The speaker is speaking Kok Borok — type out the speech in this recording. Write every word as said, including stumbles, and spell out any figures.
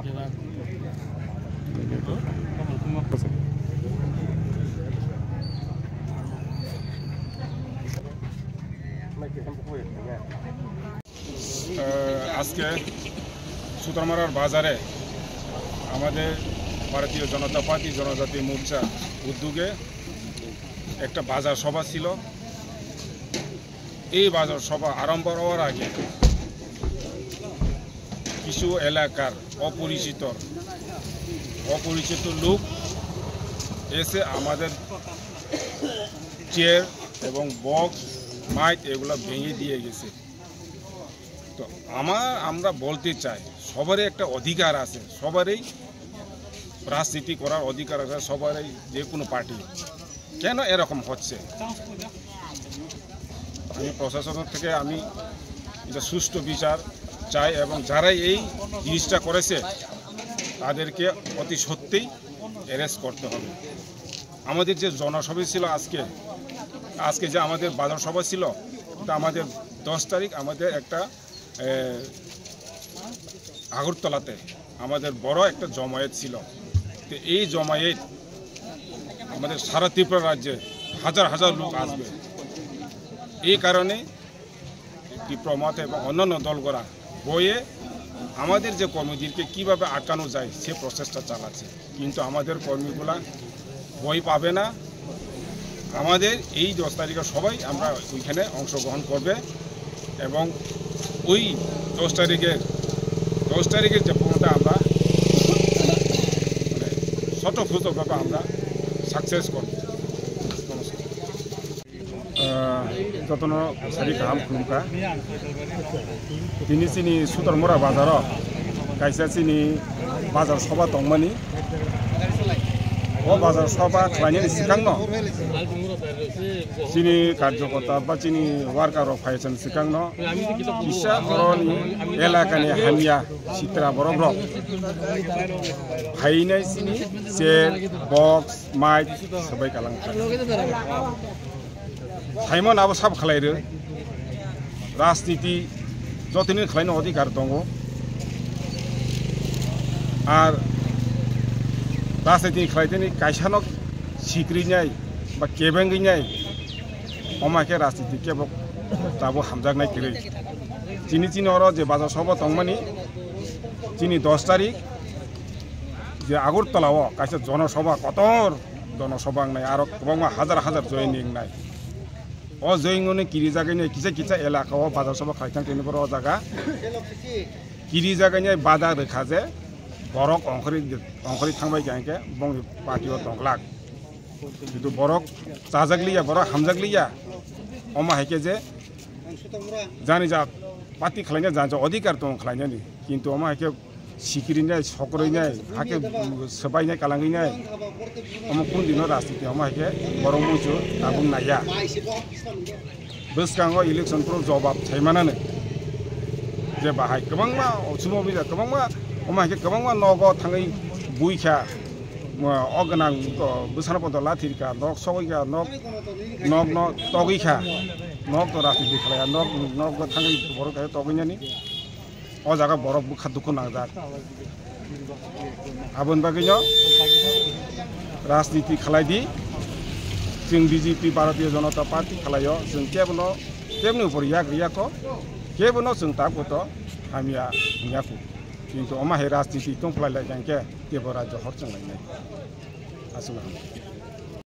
আহ, আজকে সুতারমারার বাজারে আমাদের ভারতীয় জনতা পার্টি জনজাতি মোর্চা উদ্যোগে একটা বাজার সভা ছিল। এই বাজার সভা আরম্ভ হওয়ার আগে কিছু এলাকার অপরিচিত, অপরিচিত লোক এসে আমাদের চেয়ার এবং বক্স, মাইক এগুলো ভেঙে দিয়ে গেছে। তো আমার, আমরা বলতে চাই, সবারই একটা অধিকার আছে, সবারই রাজনীতি করার অধিকার আছে, সবারই যে কোনো পার্টি। কেন এরকম হচ্ছে? আমি প্রশাসন থেকে আমি এটা সুষ্ঠু বিচার চাই এবং যারাই এই জিনিসটা করেছে তাদেরকে অতি সত্যিই অ্যারেস্ট করতে হবে। আমাদের যে জনসভা ছিল আজকে, আজকে যে আমাদের বাজার সভা ছিল, তা আমাদের দশ তারিখ আমাদের একটা, এ, আগরতলাতে আমাদের বড় একটা জমায়েত ছিল। তো এই জমায়েত আমাদের সারা ত্রিপুরা রাজ্যে হাজার হাজার লোক আসবে। এই কারণে তীব্র মত এবং অন্যান্য দলগোরা বয়ে আমাদের যে কর্মীদেরকে কিভাবে আটকানো যায় সে প্রচেষ্টা চালাচ্ছে, কিন্তু আমাদের কর্মীগুলা বই পাবে না। আমাদের এই দশ তারিখে সবাই আমরা ওইখানে অংশগ্রহণ করবে এবং ওই দশ তারিখের দশ তারিখের যে প্রোগ্রামটা আমরা মানে শতপ্রতভাবে আমরা সাকসেস করব। নমস্কার। Ah, jotono sari kaham khulumkha. Tini chini Sutarmura bazaro kaisa chini bazar soba tongmani. O bazar soba khlainani sikangno chini karjokorta ba chini worker rok phaisani sikangno kisa oroni elakani hamya sitra borok rok phainai chini chair, box, mic sobai kalang. Simon abo sab khlai rw. Rajniti jotoni khlaino odhikar tongo. Ar rajniti khlaiteni kaisano sikrinai ba kebengwinai, oma khe rajniti kebo tabo hamjaknai kwrwi. Chini chini oro je bazar soba tongmani, chini dos tarik je Agartala o kaisa jonosoba kotor jonosoba wngnai, aro kwbangma hajar hajar joining wngnai. O joining wngnai kirijagwini kisa kisa elaka o bazar soba khlai thang tini borok o jaga kirijagwini bada rwkha je borok ongkhorwi ongkhorwi thangbai kha hinkhe bongni party o tongglak. Kintu borok chajak liya, borok hamjak liya. Omo hai khe je jani ja party khlaina jani ja odhikar tong khlainani. Kintu omo hai khe sikrinai, sokroinai, hakhe swbainai, kalangwinai. Omo kun dino rajniti omo hai khe borok muichu tabuk naiya. Bwskango election pro jobab saimanani je bahai kwbangma ochumo bija kwbangma omo hai khe kwbangma nogo thangwi buikha. O gwnang bwsano podo lathirkha, nok sogwikha, nok nok no togwikha, nok to rajniti khlaiya, nok nok thangwi borok hai togwinani. O jaga borok bwkha dukhu nangjak. Aboni bagwino rajniti khlai di, chwng B J P, Bharatiya Janata Party khlaio, chwng kebono, keboni upor yak riyakho, kebono chwng tabukto hamya wngyaku. Kintu omo hai rajniti tongphlai lai kha hinkhe tebo rajyo hor chwnglainai. Aswk.